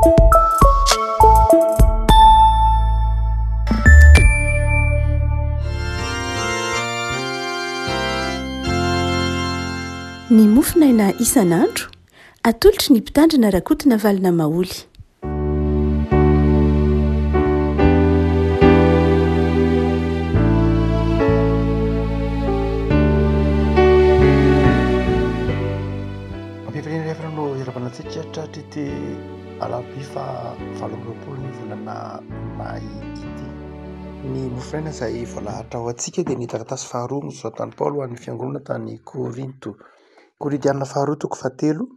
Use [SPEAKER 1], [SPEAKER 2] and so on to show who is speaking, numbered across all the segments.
[SPEAKER 1] Ny mofonaina isan'andro, atolotry ny Mpitandrina Rakotonavalona Maholy.
[SPEAKER 2] Ampifaliana rehefa no iarabana antsika tratry ity alarobia faha 28 ny volana may ity. Ny mofonaina izay voalahatra ho antsika dia ny taratasy faharoa nosoratan'i Paoly ho an'ny fiangonana tany Korinto. Korintiana faharoa toko fahatelo,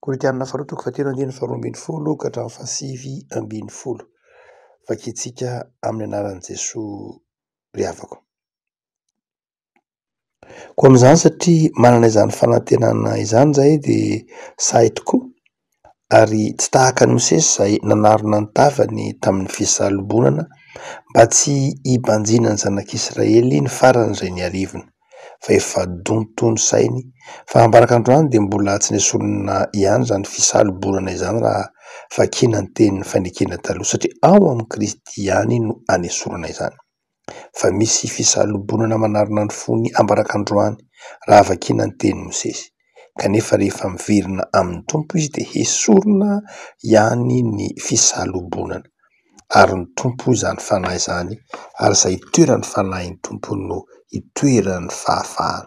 [SPEAKER 2] Korintiana faharoa toko fahatelo andininy faharoa ambin'ny folo ka hatramin'ny fahasivy ambin'ny folo. Vakintsika amin'ny anaran'i Jesoa ry havako. Koa amin'izany satria manana izany fanantenana izany izahay dia sahy tokoa ary tsy tahaka an'i Mosesy izay nanarona ny tavany tamin'ny fisalobonana mba tsy hibanjinan'ny zanak'Israely ny faran'izay niarivony fa efa donto ny sainy fa ambaraka androany dia mbola tsy nesorina ihany izany fisalobonana izany raha vakiana ny tenin'ny fanekena taloha satria ao amin'i Kristy ihany no anesorana izany. Fa misy fisalobonana manarona ny fony ambaraka androany raha vakiana ny tenin'i Mosesy. Kanefa rehefa miverina amin'ny Tompo izy dia hesorina ihany ny fisalobonana. Ary ny Tompo izany Fanahy izany, ary izay itoeran'ny Fanahin'ny Tompo no itoeran'ny fahafahana.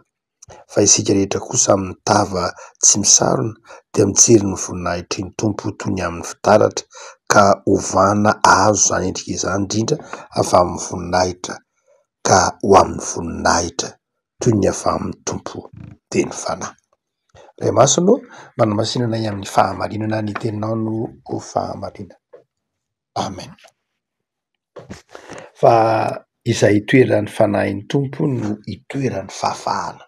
[SPEAKER 2] Fa isika rehetra kosa amin'ny tava tsy misarona dia mijery ny voninahitry ny Tompo toy ny amin'ny fitaratra, ka ovana azo izany endrika izany indrindra avy amin'ny voninahitra ka ho amin'ny voninahitra toy ny avy amin'ny Tompo dia ny Fanahy. Ray Masina ô, manamasina anay amin'ny fahamarinana, ny teninao no ho fahamarinana. Amen. Fa izay itoeran'ny Fanahin'ny Tompo no itoeran'ny fahafahana.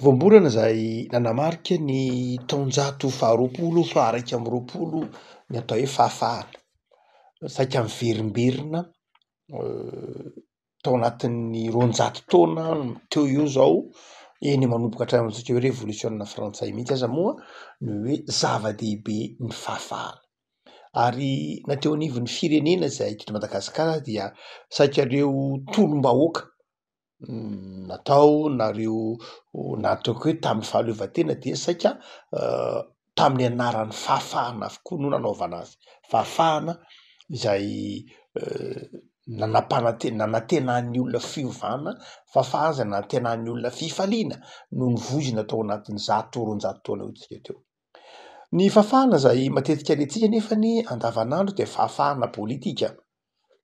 [SPEAKER 2] Voambolana izay nanamarika ny taonjato faharoapolo, faha-iraika amby roapolo ny atao hoe fahafahana. Saika miverimberina tao anatin'ny 200 taona teo eo zao, eny manomboka hatrany amintsika hoe revolisiona frantsay mihitsy aza moa ny hoe zava-dehibe ny fahafahana. Ary na teo anivon'ny firenena izay teto Madagasikara dia saika ireo tolom-bahoaka natao na ireo na ataoko hoe tamin'ny fahaleovantena dia saika tamin'ny anaran'ny fahafahana avokoa no nanaovana azy. Fahafahana izay nanampanantena nanantenan'ny olona fiovana, fahafahana izay nanantenan'ny olona fifaliana no novoizina tao anatin'ny 100, 200 taona eo tsika teo. Ny fahafahana izay matetika rentsika nefany andavanandro dia fahafahana politika,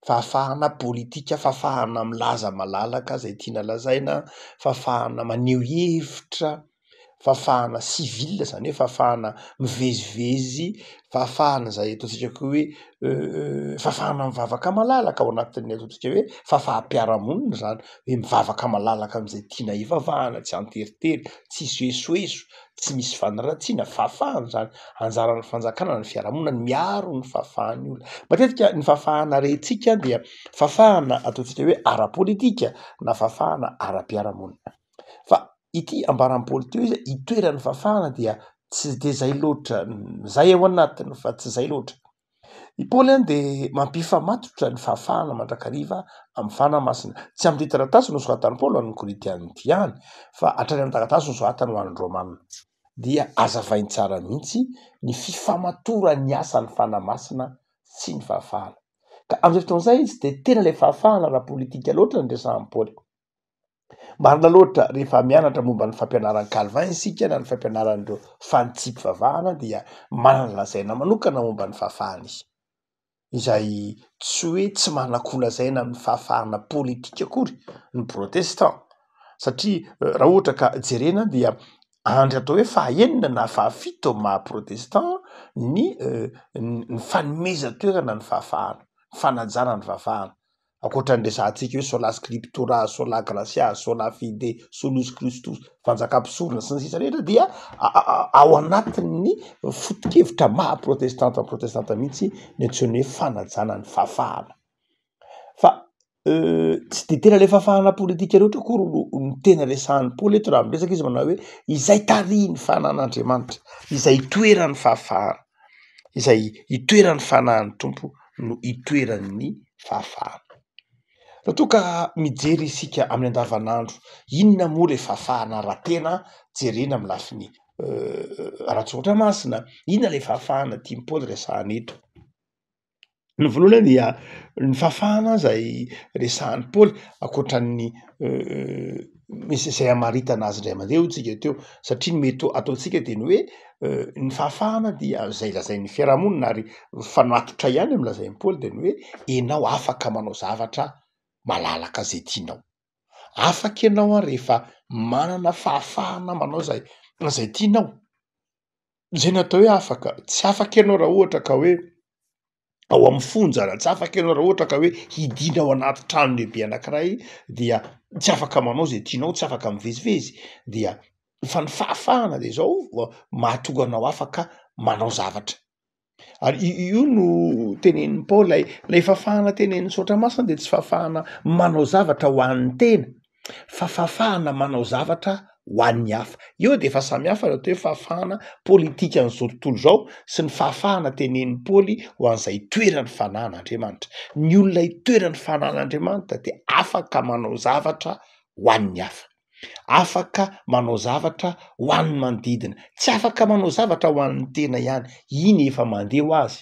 [SPEAKER 2] fahafahana politika, fahafahana milaza malalaka izay tiana lazaina, fahafahana maneho hevitra, fahafahana civil izany hoe fahafahana mivezivezy, fahafahana izay ataontsika koa hoe fahafahana mivavaka malalaka ao anatin'ny ataontsika hoe fahafaham-piarahamonina izany hoe mivavaka malalaka amin'izay tiana hivavahana, tsy an-teritery, tsisy esoeso, tsy misy fanaratsiana, fahafahana izany, anjaran'ny fanjakana na ny fiarahamonina ny miaro ny fahafahan'ny olona. Matetika ny fahafahana rentsika dia fahafahana ataontsika hoe ara-politika na fahafahana ara-piarahamonina. Fa ity ambaran'i Paoly ity hoe itoeran'ny fahafahana dia tsy de zay loatra, zay ao anatiny fa tsy zay loatra. I Paoly any dia mampifamatotra ny fahafahana mandrakariva amin'ny Fanahy Masina. Tsy amin'ity taratasy nosoratan'i Paoly ho an'ny Korintiana ity ihany, fa hatrany amin'ny taratasy nosoratany ho an'ny Romana. Dia hazavainy tsara mihitsy ny fifamatoran'ny asan'ny Fanahy Masina sy ny fahafahana. Ka amin'izay fotoana izay izy dia tena ilay fahafahana ara-politika loatra no resahan'i Paoly. Marina loatra, rehefa mianatra momba ny fampianaran'i Calvin isika na ny fampianaran'ireo fanitsiam-pivavahana dia manana lazaina manokana momba ny fahafahana izy, izay tsy hoe tsy manan-kolazaina amin'ny fahafahana politika akory ny protestant, satria raha ohatra ka jerena dia andry atao hoe fahaenina na fahafito amin'ny maha protestant ny ny fanomezan-toerana ny fahafahana, ny fanajana ny fahafahana. Ankoatra ny resahantsika hoe sola scriptura, sola gratia, sola fide, solus Christus, fanjakam-pisorona sy ny sisa rehetra dia ao anatin'ny foto-kevitra maha protestanta ny protestanta mihitsy ny antsoiny hoe fanajana ny fahafahana. Fa tsy de tena le fahafahana politika loatra akory no no tena resahan'i Paoly eto raha miresaka izy manao hoe izay tarihin'ny fanan'Andriamanitra, izay itoeran'ny fahafahana. Izay itoeran'ny fanahin'ny Tompo no itoeran'ny fahafahana. Raha toa ka mijery isika amin'ny andavanandro, inona moa ilay fahafahana raha tena jerena amin'ny lafiny ara-tsoratra masina? Inona ilay fahafahana tian'i Paoly resahana eto? Ny voalohany dia ny fahafahana izay resahan'i Paoly ankoatran'ny misy izay hamaritana azy indray mandeha hoy tsika teo satria ny mety ho ataontsika de ny hoe ny fahafahana dia zay lazain'ny fiarahamonina ary mifanatotra ihany am'lazain'i Paoly de ny hoe enao afaka manao zavatra malalaka zay tianao, afaka ianao an rehefa manana fahafahana manao zay zay tianao. Zay no atao hoe afaka, tsy afaka ianao raha ohatra ka hoe ao amin'ny fonja, raha tsy afaka ianao raha ohatra ka hoe hidiana ao anaty trano lehibe anankiray dia tsy afaka manao zay tianao, tsy afaka mivezivezy dia fa ny fahafahana de zao mahatonga anao afaka manao zavatra. Ary io no tenenin'i Paoly, lay lay fahafahana tenenin'ny soratra masina de tsy fahafahana manao zavatra ho an'ny tena fa fahafahana manao zavatra ho an'ny hafa. Eo de efa samy hafa ny atao hoe fahafahana politikan'izao tontolo izao sy ny fahafahana tenenin'i Paoly ho an'izay itoeran'ny fanahin'Andriamanitra. Ny olona itoeran'ny fanahin'Andriamanitra de afaka manao zavatra ho an'ny hafa. Afaka manao zavatra ho an'ny manodidina, tsy afaka manao zavatra ho an'ny tena ihany, iny efa mandeha ho azy,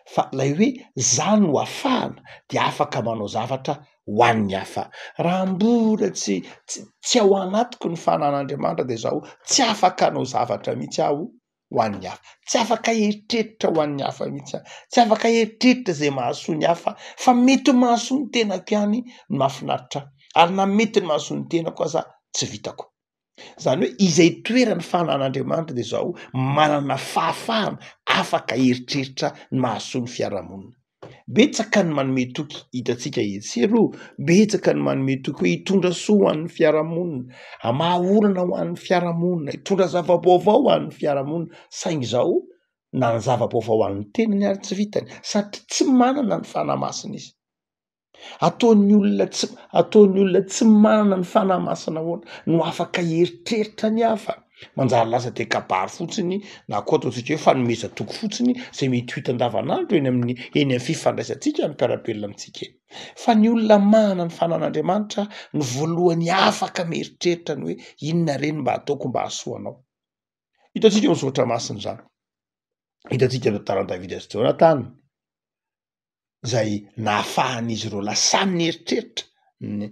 [SPEAKER 2] fa lay hoe za no afahana de afaka manao zavatra ho an'ny hafa. Raha mbola tsy tsy tsy ao anatiko ny fanan'Andriamanitra de zao tsy afaka hanao zavatra mihitsy aho ho an'ny hafa, tsy afaka hieritreritra ho an'ny hafa mihitsy aho, tsy afaka hieritreritra izay mahasoa ny hafa fa mety mahasoa ny tenako ihany no mahafinaritra ahy, ary na mety ny mahasoa ny tenako aza tsy vitako. Zany hoe izay toeran'ny fanan'Andriamanitra de zao manana fahafahana afaka hieritreritra ny mahasoa ny fiarahamonina. Betsaka ny manome toky hitantsika etsy sy eroa, betsaka ny manome toky hoe hitondra soa ho an'ny fiarahamonina, hamaha olana ho an'ny fiarahamonina, hitondra zava-baovao ho an'ny fiarahamonina, saingy izao na ny zava-baovao ho an'ny tenany ary tsy vitany satria tsy manana ny fanahy masina izy. Ataon'ny olona tsy ataon'ny olona tsy manana ny fanahy masina ahoana no afaka hieritreritra ny hafa? Manjary lasa de kabary fotsiny na koa ataontsika hoe fanomezan-toky fotsiny zay mety ho hita andavanandro eny amin'ny eny amin'ny fifandraisantsika amin'ny mpiara-belona amintsika eny. Fa ny olona manana ny fanan'Andriamanitra no voalohany afaka mieritreritra ny hoe inona re no mba ataoko mba hahasoa anao. Hitantsika eo amin'ny soratra masina izany, hitantsika amin'ny tantaran'i Davida sy Jonatana. izay nahafahan'izy ireo lahy samy nieritreritra ny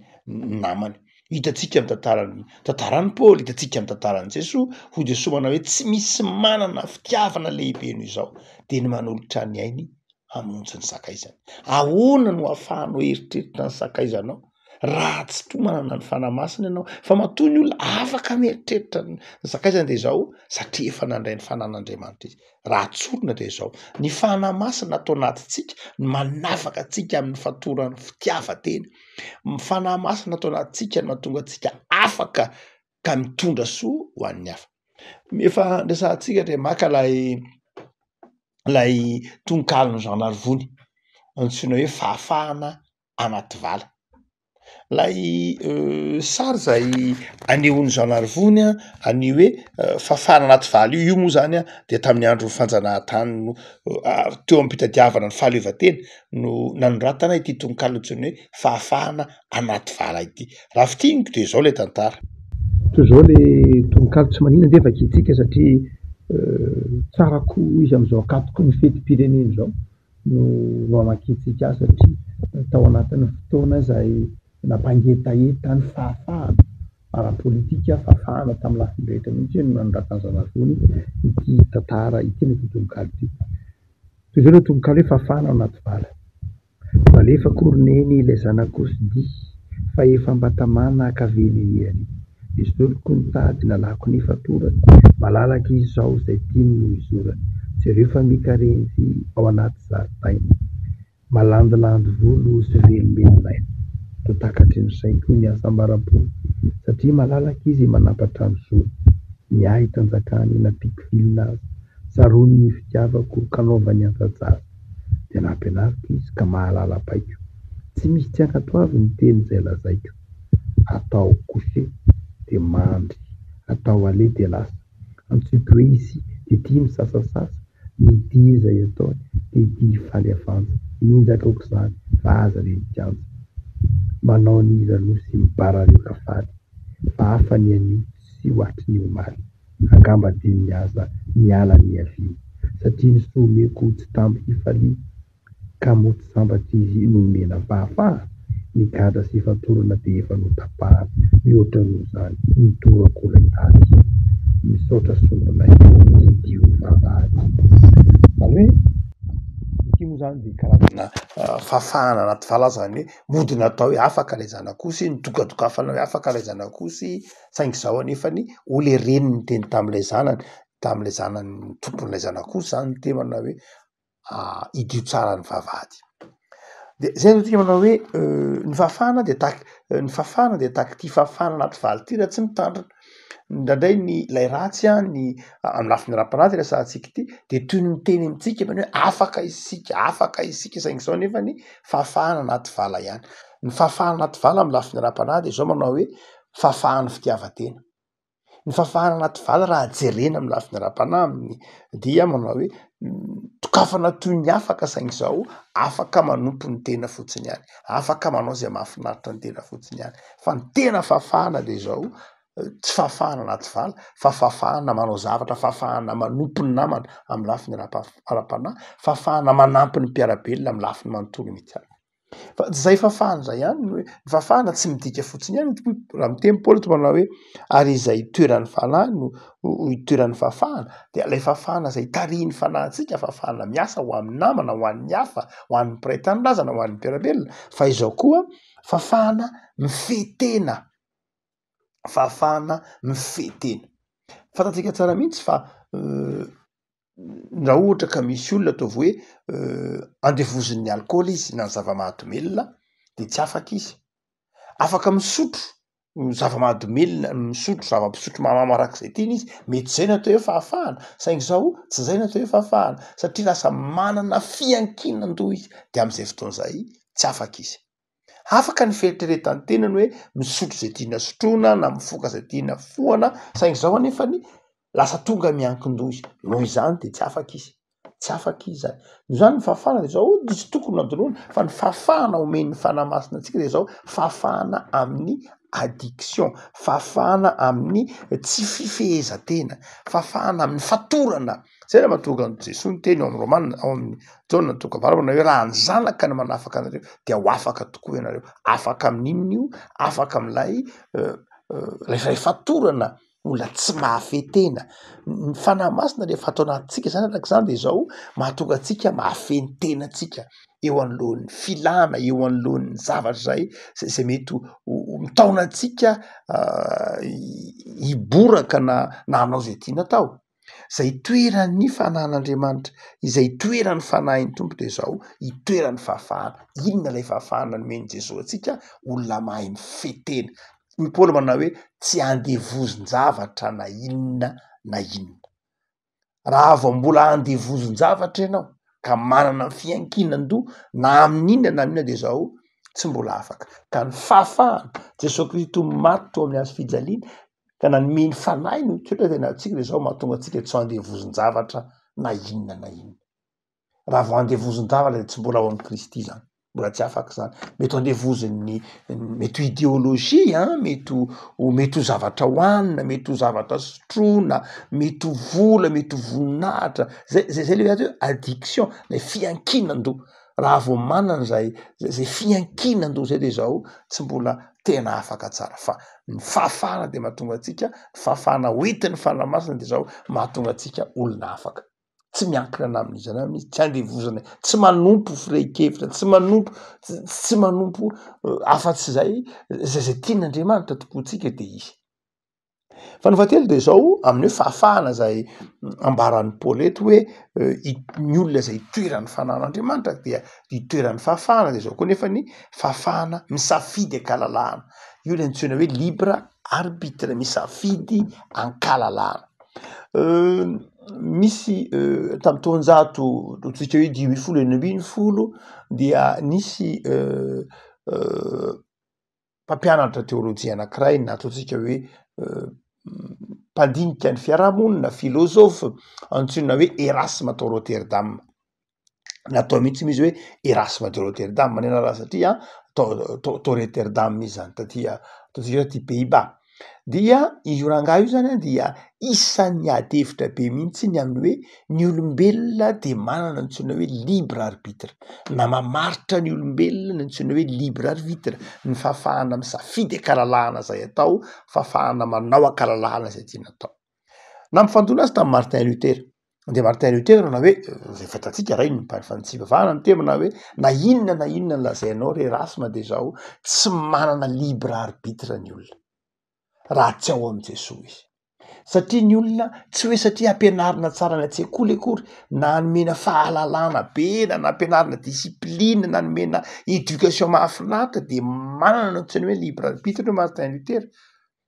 [SPEAKER 2] namany. Hitantsika amin'ny tantaran'ny tantaran'i Paoly, hitantsika amin'ny tantaran'i Jesoa, hoy Jesoa manao hoe tsy misy manana fitiavana lehibe noho izao dia ny manolotra ny ainy hamonjy ny sakaizany. Ahoana no ahafahanao hieritreritra ny sakaizanao raha tsy toa manana ny Fanahy Masina ianao? Fa matoa ny olona afaka mieritreritra ny sakaizany dia izao satria efa nandray ny fanan'Andriamanitra izy. Raha tsorina dia izao, ny Fanahy Masina ato anatintsika no manafaka antsika amin'ny fatoran'ny fitiavan-tena. Ny Fanahy Masina ato anatintsika no mahatonga antsika afaka ka mitondra soa ho an'ny hafa. Efa resahantsika dia maka ilay ilay tononkalon'i Jean Narivony antsoina hoe fahafahana anaty vala. Ilay sary izay anehoan'i Jean Narivony a an'io hoe fafana anaty vala io, io moa zany a de tamin'ny andron'ny fanjanahantany no teo am-pitadiavana ny fahaleovantena no nanoratana ity tononkalo antsoina hoe fahafahana anaty vala ity. Raha fintiniko de zao le tantara.
[SPEAKER 3] Toy izao le tononkalo tsy manina ange vakintsika satria tsara koa izy amin'izao ankatoky ny fetim-pirenena izao. no nohamakiantsika azy satria tao anatin'ny fotoana izay nampangetaheta ny fahafahana ara-politika, fahafahana tamin'ny lafiny rehetra mihitsy no nanoratan'i Zanarivony ity tantara ity na ity tononkalo ity. Toy izao ilay tononkalo hoe fahafahana ao anaty vala. Nalefako ry Neny ilay zanak'osy dia fa efa mba tamana ka very ery ary. Esoriko ny tady nalako ny fatorany, malalaka izy izao izay tiany no izorany, jereo fa mikarenjy ao anaty zaridaina, malandilandy volo sy velombelon'aina, toa takatry ny saiko ny hasambaram-pony, satria malalaka izy manampatra ny zony, ny ahy tanjakany nampiako vilona aza, tsaroany ny fitiavako ka anaovany antra-jaza, dia nampianariko izy ka mahalala baiko, tsy misy tsy ankatoaviny ny teny izay lazaiko. Atao coucher dia mandry, atao aller dia lasa, antsoiko hoe izy dia tia misasasasa, Ny dihy izay ataony dia dihy faly avanja, mihinjaka aok'izany fa aza re mikanja. Manao ny hira nosy mibararioka faly, fa hafa ny anio tsy hoatry ny omaly. Angamba adinony aza niala niaviany, satria ny soa omeko tsy tambo hifaliana. Ka moa tsy sambatra izy nomena fahafahana? Ny gadra sy fatorana dia efa notapahana, mihoatra noho izany, nidorako ilay tady. Misaotra sombinay, hidio ny vavahady.
[SPEAKER 2] Izany hoe, ity moa izany dia karazana fahafahana anaty vala izany hoe mody natao hoe afaka ilay zanak'osy, nidokadokafana hoe afaka ilay zanak'osy, saingy izao anefany hoy ilay reniny niteny tamin'ilay zanany, tamin'ilay zanany tompon'ilay zanak'osy izany niteny manao hoe hidio tsara ny vavahady. De zay zao tsika manao hoe ny fahafahana de tak- ny fahafahana de tahaka ity fahafahana anaty valy ity raha tsy mitandrina. Indraindray ny ilay ratsy an, ny amin'ny lafiny ara-panahy ty resahantsika ity de toy ny miteny amintsika manao hoe afaka isika, afaka isika saingy zao nefany fahafahana anaty vala ihany. Ny fahafahana anaty vala amin'ny lafiny ara-panahy de zao manao hoe fahafahan'ny fitiavan-tena. Ny fahafahana anaty vala raha jerena amin'ny lafiny ara-panahy amin'ny dia manao hoe dokafana toy ny afaka saingy izao afaka manompo ny tena fotsiny ihany, afaka manao izay mahafinaritra ny tena fotsiny ihany. Fa ny tena fahafahana de izao tsy fahafahana anaty vala fa fahafahana manao zavatra, fahafahana manompo ny namana amin'ny lafiny ara-pa- ara-panahy, fahafahana manampy ny mpiara-belona amin'ny lafiny manontolo mihitsy ary. Fa tsy zay fahafahana zay ihany no hoe, ny fahafahana tsy midika fotsiny ihany tokoa, raha miteny Paoly eto manao hoe ary izay itoeran'ny fanahy no itoeran'ny fahafahana, dia ilay fahafahana izay tarihin'ny fanahintsika, fahafahana miasa ho amin'ny namana, ho an'ny hafa, ho an'ny mpiray tanindrazana, ho an'ny mpiara-belona, fa izao koa fahafahana mifehy tena, fahafahana mifehy tena. Fantatsika tsara mihitsy fa raha ohatra ka misy olona ataovy hoe andevozin'ny alikaola izy na ny zava-mahadomelina de tsy afaka izy, afaka misotro zava-mahadomelina, misotro zava-pisotro mahamamo arak'izay tiany izy, mety zay no atao hoe fahafahana saingy zao tsy zay no atao hoe fahafahana satria lasa manana fiankinan-doha izy de am'zay fotoana zay tsy afaka izy. Afaka ny fieritreretan'ny tenany hoe misotro izay tiana sotroina na mifoka izay tiana fohana saingy izao anefany lasa tonga miankin-doha izy, noho izany de tsy afaka izy, tsy afaka izy zany, noho izany ny fahafahana de zao de tsy tokony hadinoina fa ny fahafahana omen'ny fanahy masina antsika de zao fahafahana amin'ny addiction, fahafahana amin'ny tsy fifehezan-tena, fahafahana amin'ny fatorana. Zay raha mahatonga an'i Jesoa niteny ao amin'ny Romana, ao amin'ny Jaona toko fahavalo manao hoe raha ny zanaka no manafaka anareo dia ho afaka tokoa ianareo. Afaka amin'inona io? Afaka amin'ilay ilay fatorana olona tsy mahafehy tena. Ny fanahy masina rehefa ato anatintsika zany araka izany de izao mahatonga antsika mahafehy ny tenantsika eo anoloan'ny filana, eo anoloan'ny zavatra izay zay mety ho mitaona antsika hiboraka na na hanao izay tiana atao. Izay itoeran'ny fanahin'Andriamanitra, izay itoeran'ny fanahin'ny Tompo dia izao, itoeran'ny fahafahana. Inona ilay fahafahana nomen'i Jesoa antsika? Olona mahay mifehy tena. Hoy Paoly manao hoe tsy andevozin-javatra na inona na inona. Raha vao mbola andevozin-javatra ianao ka manana fiankinan-doha na amin'inona na amin'inona dia izao, tsy mbola afaka. Ka ny fahafahana, Jesoa Kristy maty teo amin'ny hazo fijaliana, ka nanome ny fanahiny ho toetra tena antsika de zao mahatonga antsika tsy ho andevozin-javatra na inona na inona. Raha vao andevozin-javatra de tsy mbola ao amin'i Kristy zany, mbola tsy afaka zany. Mety ho andevozin'ny mety ho ideolojia an, mety ho mety ho zavatra hohanina, mety ho zavatra sotroina, mety ho vola, mety ho voninahitra, zay zay zay le atao hoe addiction, le fiankinan-doha. Raha vao manana zay zay fiankinan-doha zay de zao tsy mbola tena afaka tsara fa ny fahafahana de mahatonga antsika, ny fahafahana hoentin'ny Fanahy Masina de zao mahatonga antsika olona afaka, tsy miankina na amin'iza na amin'iza, tsy andevozana, tsy manompo firehin-kevitra, tsy manompo tsy manompo afa-tsy zay zay zay tian'Andriamanitra tompointsika de izy. Fa ny fahatelo de zao, amin'ny hoe fahafahana zay ambaran'i Paoly eto hoe ny olona zay itoeran'ny fanan'Andriamanitra dia itoeran'ny fahafahana, de zao koa nefa ny fahafahana misafidy an-kalalahana, io le antsoina hoe libre arbitre, misafidy an-kalalahana. Misy tamin'ny taonjato ataontsika hoe 15, 16 dia nisy mpampianatra teolojia anankiray na ataontsika hoe. mpandinika ny fiarahamonina, filôzôfa, antsoina hoe Erasme tao Rotterdam. Natao mihitsy moa izy hoe Erasme de Rotterdam ny anarany satria tao tao tao Rotterdam izy zany taty ataontsika hoe aty Pays-Bas. Dia io rangahy io zany an dia isan'ny ady hevitra be mihitsy ny amin'ny hoe ny olombelona dia manana antsoina hoe libre arbitre na mamaritra ny olombelona ny antsoina hoe libre arbitre, ny fahafahana misafidy an-kalalahana izay atao, fahafahana manao an-kalalahana izay tiana atao. Nampifandona azy tamin'i Martin Luther, dia Martin Luther nanao hoe, izay fantatsika rainy ny mpahay ny fivavahana no teny manao hoe na inona na inona no lazainao ry Erasme dia izao, tsy manana libre arbitre ny olona raha tsy ao amin'i Jesoa izy. Satria ny olona tsy hoe satria ampianarina tsara any an-tsekoly akory na nomena fahalalana be na nampianarina discipline na nomena éducation mahafinaritra de manana ny antsoina hoe libre arbitre hoy Martin Luther.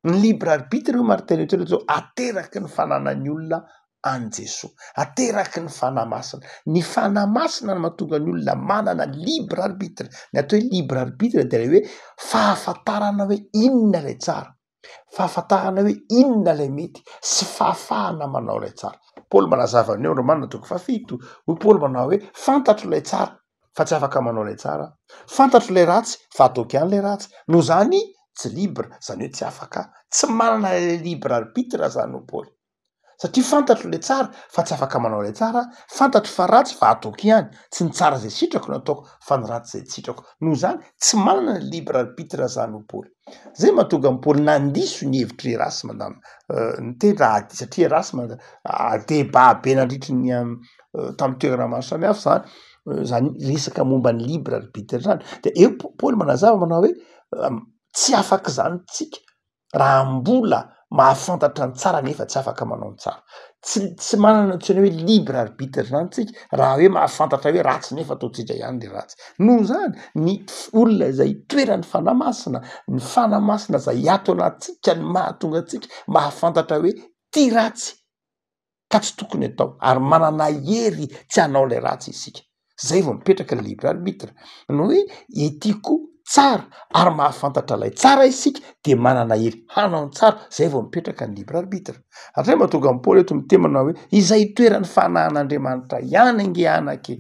[SPEAKER 2] Ny libre arbitre hoy Martin Luther zao ateraky ny fananan'ny olona an'i Jesoa, ateraky ny Fanahy Masina. Ny Fanahy Masina no mahatonga ny olona manana libre arbitre. Ny atao hoe libre arbitre de le hoe fahafantarana hoe inona ilay tsara. Fahafantarana hoe inona ilay mety sy fahafahana manao ilay tsara. Paoly manazava an'io ao Romana toko fahafito, hoy Paoly manao hoe fantatro ilay tsara fa tsy afaka manao ilay tsara aho, fantatro ilay ratsy fa ataoko ihany ilay ratsy, noho izany tsy libre, izany hoe tsy afaka, tsy manana ilay libre arbitre izany hoy Paoly. Satria fantatro ilay tsara fa tsy afaka manao ilay tsara aho, fantatro fa ratsy fa ataoko ihany, tsy ny tsara izay sitrako no ataoko fa ny ratsy izay tsy sitrako. Noho izany, tsy manana ny libre arbitre izany hoy Paoly. Izay mahatonga an'i Paoly nandiso ny hevitr'i Erasme na niteny raha ady satria Erasme débat be nandritry ny tamin'ny toerana maro samihafa izany, izany resaka momba ny libre arbitre izany. De eo Paoly manazava manao hoe tsy afaka izany tsika raha mbola mahafantatra ny tsara nefa tsy afaka manao ny tsara. Tsy tsy manana antsoina hoe libre arbitre zany tsika raha hoe mahafantatra hoe ratsy nefa ataontsika ihany le ratsy. Noho zany ny olona izay itoeran'ny fanahy masina, ny fanahy masina zay ato anatintsika no mahatonga antsika mahafantatra hoe ty ratsy ka tsy tokony atao ary manana hery tsy hanao ilay ratsy isika, zay vao mipetraka ny libre arbitre, ny hoe ety koa tsara ary mahafantatra ilay tsara isika de manana hery hanao ny tsara, zay vao mipetraka ny libre arbitre, hatreo mahatonga an'i Paoly eto miteny manao hoe izay itoeran'ny fanahin'Andriamanitra ihany ange anaka e,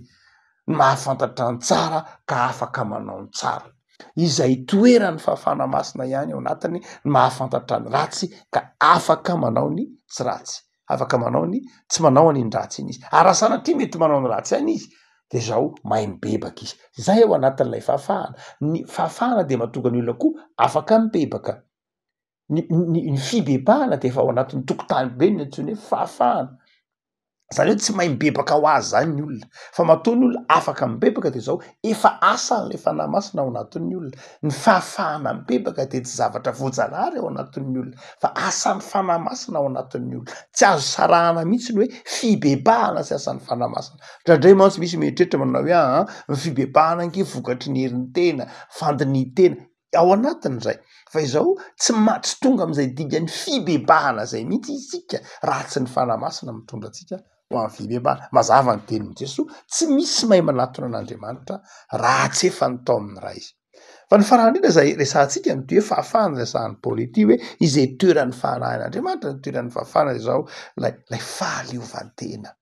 [SPEAKER 2] no mahafantatra ny tsara ka afaka manao ny tsara, izay itoeran'ny fahafahana masina ihany ao anatiny no mahafantatra ny ratsy ka afaka manao ny tsy ratsy, afaka manao ny tsy manao an'iny ratsy iny izy, ary raha sanatria mety manao ny ratsy ihany izy de zao mahay mibebaka izy, zay ao anatin'ilay fahafahana, ny fahafahana de mahatonga ny olona koa afaka mibebaka, ny ny ny fibebahana de efa ao anatin'ny tokotany be ny antsoina hoe fahafahana, zany hoe tsy mahay mibebaka ho azy zany ny olona, fa matoa ny olona afaka mibebaka de zao efa asan'le fanahy masina ao anatin'ny olona, ny fahafahana mibebaka de tsy zavatra voajanahary ao anatin'ny olona fa asan'ny fanahy masina ao anatin'ny olona, tsy azo sarahana mihitsy ny hoe fibebahana sy asan'ny fanahy masina, indraindray mantsy misy mieritreritra manao hoe aa ny fibebahana ange vokatry ny herin'ny tena, fandinihin-tena, ao anatiny zay fa izao tsy ma- tsy tonga am'izay dingan'ny fibebahana zay mihitsy isika raha tsy ny fanahy masina mitondra antsika ho amin'ny fibebahana. Mazava ny tenin'i Jesoa, tsy misy mahay manatona an'Andriamanitra raha tsy efa nitaomin'ny Ray izy. Fa ny farany indrindra zay resahantsika ny hoe fahafahana resahan'i Paoly ity hoe izay toeran'ny fanahin'Andriamanitra ny toeran'ny fahafahana izao lay lay fahaleovantena.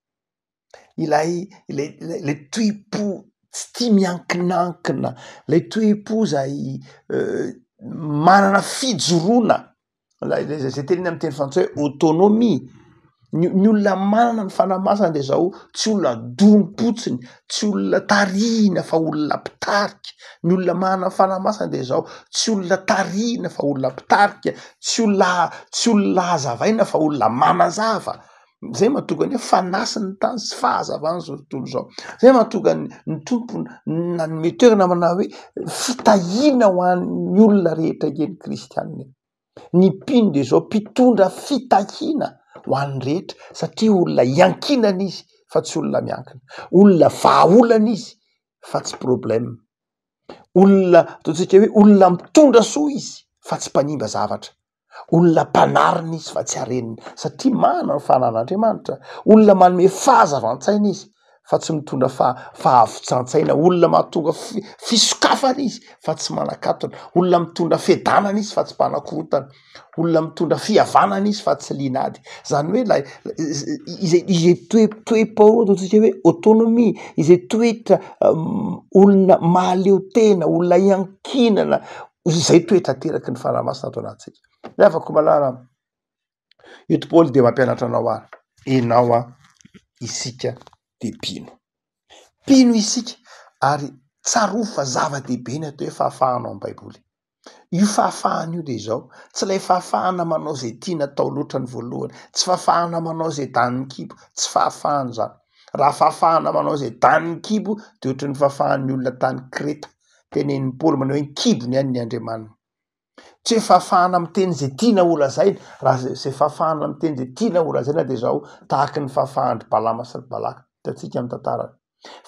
[SPEAKER 2] Ilay ilay ilay toe-po tsy tia miankinankina, ilay toe-po zay manana fijoroana, ilay ilay zay tenenina amy teny frantsay hoe autonomie, ny ny olona manana ny fanahy masina de zao tsy olona dorom-potsiny, tsy olona tarihina fa olona mpitarika, ny olona manana ny fanahy masina de zao tsy olona tarihina fa olona mpitarika, tsy olona tsy olona hazavaina fa olona manazava. Zay mahatonga ny hoe fanahy ny tany sy fahazavana izao tontolo izao. Zay mahatonga ny ny Tompo nanome toerana manao hoe fitahiana ho an'ny olona rehetra ange ny kristianina e. Ny mpino dia izao mpitondra fitahiana ho an'ny rehetra satria olona iankinana izy fa tsy olona miankina, olona vahaolana izy fa tsy problème, olona ataontsika hoe olona mitondra soa izy fa tsy mpanimba zavatra. Olona mpanarina izy fa tsy arenina satria manana ny fanan'Andriamanitra. Olona manome fahazavan-tsaina izy. fa tsy mitondra fahavotsan-tsaina, olona mahatonga fisokafana izy fa tsy manakatona, olona mitondra fiadanana izy fa tsy mpanakorontana, olona mitondra fihavanana izy fa tsy liana ady, zany hoe lay izay izay toe- toe-pao ataontsika hoe autonomie, izay toetra olona mahaleo tena, olona iankinana, izay toetra ateraky ny fanahy masina ato anatintsika. Ry havako malala. Eto Paoly dia mampianatra anao ary, enao an, isika dia mpino. Mpino isika ary tsarovy fa zava-dehibe ny atao hoe fahafahana ao amin'ny baiboly. Io fahafahana io dia izao, tsy ilay fahafahana manao izay tiana atao loatra ny voalohany, tsy fahafahana manao izay danin'ny kibo, tsy fahafahana izany. Raha fahafahana manao izay danin'ny kibo dia ohatran'ny fahafahan'ny olona tany Kreta, tenenin'i Paoly manao hoe ny kibony ihany ny andriamaniny. Tsy hoe fahafahana miteny izay tiana ho lazaina, raha zay zay fahafahana miteny izay tiana ho lazaina dia izao, tahaky ny fahafahan-dry Balama sy ry Balaka, hitantsika amin'ny tantarany.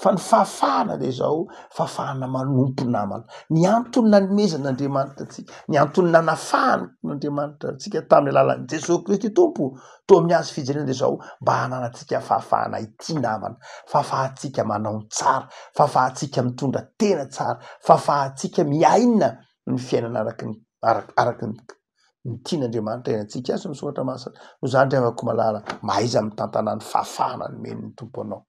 [SPEAKER 2] Fa ny fahafahana dia izao, fahafahana manompo namana. Ny antony nanomezan'Andriamanitra antsika, ny antony nanafahan'Andriamanitra antsika tamin'ny alalan'i Jesoa Kristy Tompo teo amin'ny hazo fijaliana dia izao, mba hananantsika fahafahana hitia namana, fahafahantsika manao ny tsara, fahafahantsika mitondra tena tsara, fahafahantsika miaina ny fiainana araky ny araky ny ny tian'Andriamanitra iainantsika azy ny soratra masina. Noho izany ry havako malala, mahaiza mitantana ny fahafahana nomen'ny Tompo anao.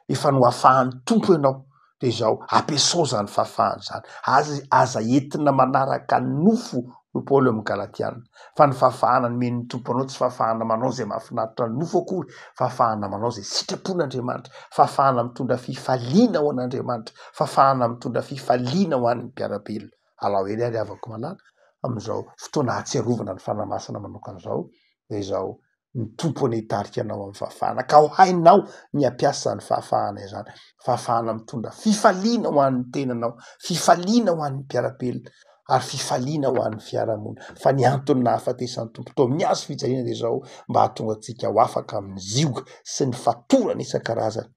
[SPEAKER 2] Efa nohafahan'ny Tompo ianao, dia izao, ampiasao izany fahafahana izany. Aza aza entina manaraka ny nofo, hoy Paoly ao amin'ny Galatiana. Fa ny fahafahana nomen'ny Tompo anao tsy fahafahana manao izay mahafinaritra ny nofo akory, fahafahana manao izay sitrapon'Andriamanitra, fahafahana mitondra fifaliana ho an'Andriamanitra, fahafahana mitondra fifaliana ho an'ny mpiara-belona. Alao eny ary havako malala, amin'izao fotoana ahatsiarovana ny Fanahy Masina manokana izao, dia izao, ny Tompo anie hitarika anao amin'ny fahafahana, ka ho hainao ny hampiasa izany fahafahana izany, fahafahana mitondra fifaliana ho an'ny tenanao, fifaliana ho an'ny mpiara-belona, ary fifaliana ho an'ny fiarahamonina. Fa ny antony nahafatesan'ny Tompo teo amin'ny hazo fijaliana dia izao, mba hahatonga antsika ho afaka amin'ny zioga sy ny fatorana isan-karazany.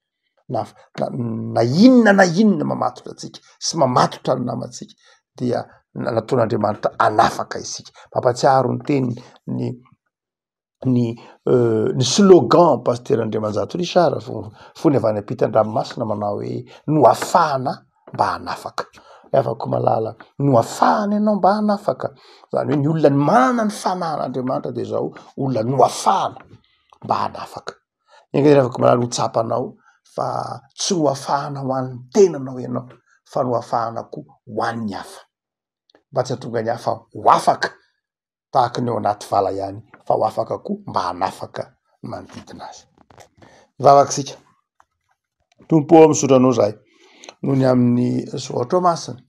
[SPEAKER 2] Na na inona na inona mamatotra antsika sy mamatotra ny namantsika dia nataon'Andriamanitra hanafaka isika. Mampatsiaro ny teny ny ny ny slogan Pasitera Andriamanjato Richard fony avy any ampitan-dranomasina manao hoe noafahana mba hanafaka. Ry havako malala, noafahana ianao mba hanafaka. Izany hoe ny olona manana ny fanahin'Andriamanitra dia izao olona noafahana mba hanafaka. Enga anie ry havako malala ho tsapanao fa tsy noafahana ho an'ny tenanao ianao fa noafahana koa ho an'ny hafa. Mba tsy hahatonga ny hafa ho afaka tahaka ny ao anaty vala ihany fa ho afaka koa mba hanafaka ny manodidina azy. Mivavaka isika. Tompo ô, misaotra anao izahay noho ny amin'ny soratra masina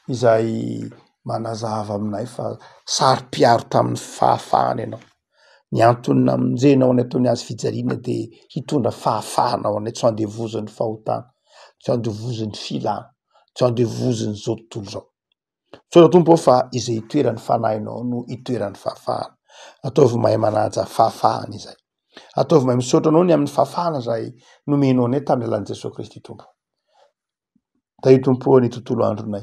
[SPEAKER 2] izay manazava aminay fa saro-piaro tamin'ny fahafahana ianao. Ny antony namonjenao anay teo amin'ny hazo fijaliana dia hitondra fahafahana ho anay, tsy ho andevozin'ny fahotana, tsy ho andevozin'ny filana, tsy ho andevozin'izao tontolo izao. Misaotra Tompo ô fa izay itoeran'ny fanahinao no itoeran'ny fahafahana. Ataovy mahay manaja fahafahana izay. Ataovy mahay misaotra anao ny amin'ny fahafahana izay nomenao anay tamin'ny alalan'i Jesoa Kristy Tompo. Tahio Tompo ô ny tontolo andronay.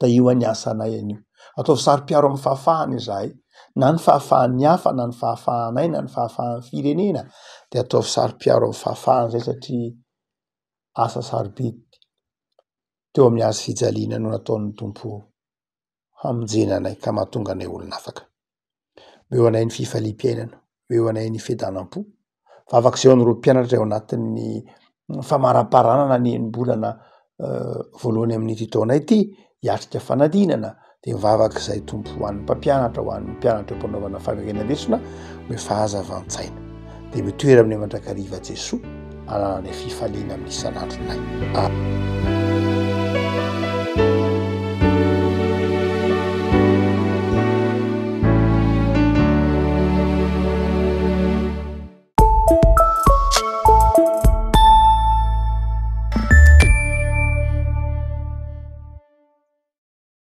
[SPEAKER 2] Tahio ny asanay anio. Ataovy saro-piaro amin'ny fahafahana izahay, na ny fahafahan'ny hafa na ny fahafahanay na ny fahafahan'ny firenena dia ataovy saro-piaro amin'ny fahafahana izay satria asa sarobidy teo amin'ny hazo fijaliana no nataon'ny Tompo hamonjena anay ka mahatonga anay olona afaka. Omeo anay ny fifaliam-piainana, omeo anay ny fiadanam-po. Vavaka izay ho an'ireo mpianatra ao anatin'ny famaraparanana ny enim-bolana voalohany amin'ity taona ity, hiatrika fanadinana dia mivavaka izay Tompo ho an'ny mpampianatra, ho an'ny mpianatra eo am-panaovana famerenana lesona, omeo fahazavan-tsaina. Dia mitoera aminay mandrakariva Jesoa, anananay fifaliana amin'ny isan'andronay. Amen.